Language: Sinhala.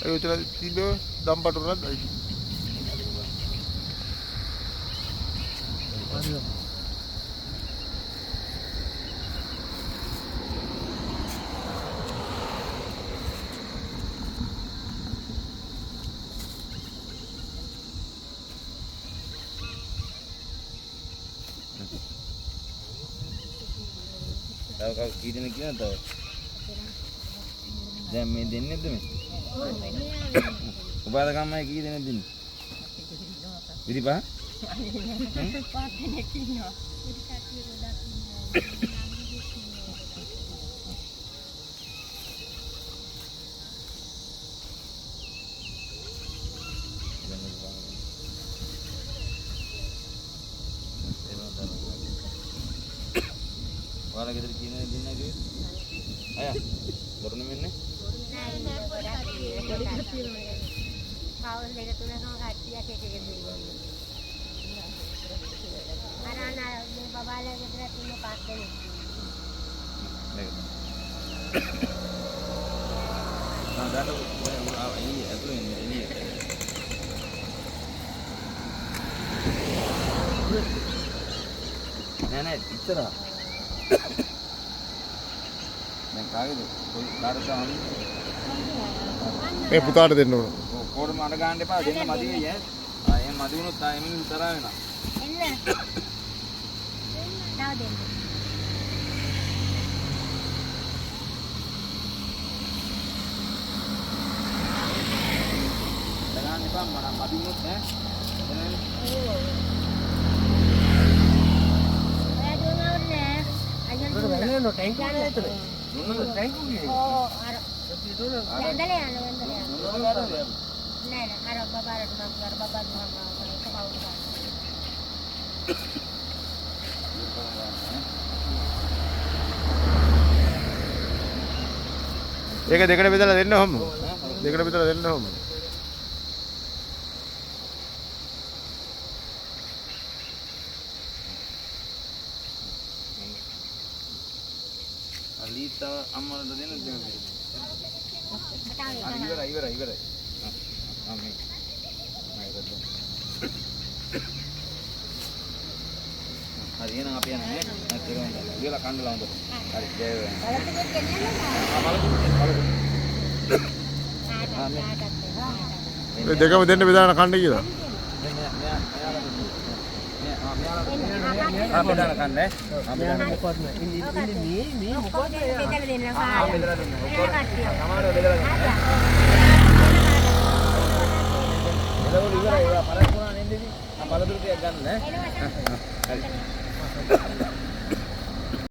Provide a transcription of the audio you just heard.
ඒ උතන තිබ්බ දම්පටුරත් අයිති. තව කව කී දෙනෙක් කියනවද තව? දැන් මේ දෙන්නේ නැද්ද මේ? උපාද කම්මයි කී දෙනෙක් දෙන්නේ? 25? පහ දෙනෙක් ඉන්නවා. ඔයාලා ගෙදර කී දෙනෙක් දෙන්නා කිව්වේ? අය දරුණු මෙන්නේ? පවුල් දෙක තුනකම කට්ටියක් එක එක දෙනවා. අර අර මේ බබාලා ගෙදර ඉන්න පස් දෙනෙක්. මේක. ආ දාන්න ඔය එළිය ඇතුලේ ඉන්න එළිය. නෑ නෑ ඉස්සරහා. දැන් කාගේද? කොයි කාටද හම්බෙන්නේ? මේ පුතාට දෙන්න ඕන. ඔව් කොහොමද අඬ ගන්න එපා දෙන්න මදි වෙයි ඈ. ආ එහෙම මදි වුණොත් ආ එමින් තරහ වෙනවා. එන්න. තව දෙන්න. අඬ ගන්න එපා මම මදි වුණොත් ඈ. එතනනේ. ඔයා දුන්නා නෑ. අයියෝ දුන්නා. දුන්නද? ඔව් අර වැඳලා යන්න වැඳලා යන්න. දුන්නද කාටද? නෑ නෑ අර බබාට මම අර බබා දුන්නා එක පවුල් ගන්න. ඒක දෙකට බෙදලා දෙන්න ඔහොම. දෙකට බෙදලා දෙන්න ඔහොම. අර ලී තව අම්මලට දෙන්න දෙන්න. තව හරි එක. ඉවරයි ඉවරයි ඉවරයි. ආ මේ. මම ඒක දෙන්න. හරි එහෙනම් අපි යන්නේ නේ. නැත් ඒක හොඳයි. ඉවරලා කන්නලා හොඳට. හරි ජය වේවා. බලතුකුත් ගෙනියන්න බෑ. ආ බලමු බලමු. ආ ආටත් ඔය දෙකම දෙන්න බෙදාන කන්න කියලා. මෙයා මෙයා මෙයාලා දෙන්න. මෙයා ආ මෙයාලා දෙන්න. ආ බෙදාන කන්න ඈ. ආ බෙදාන. ඔක්කොම බෙදලා දෙන්න. ආ බෙදලා දෙන්න. ඔක්කොම කට්ටිය. සමහරව බෙදලා දෙන්න. එළවලු ඉවරයි. ඒවා පරක් වුණා නේද ඉතින්? ආ පළතුරු ටිකක් ගන්න ඈ. හරි.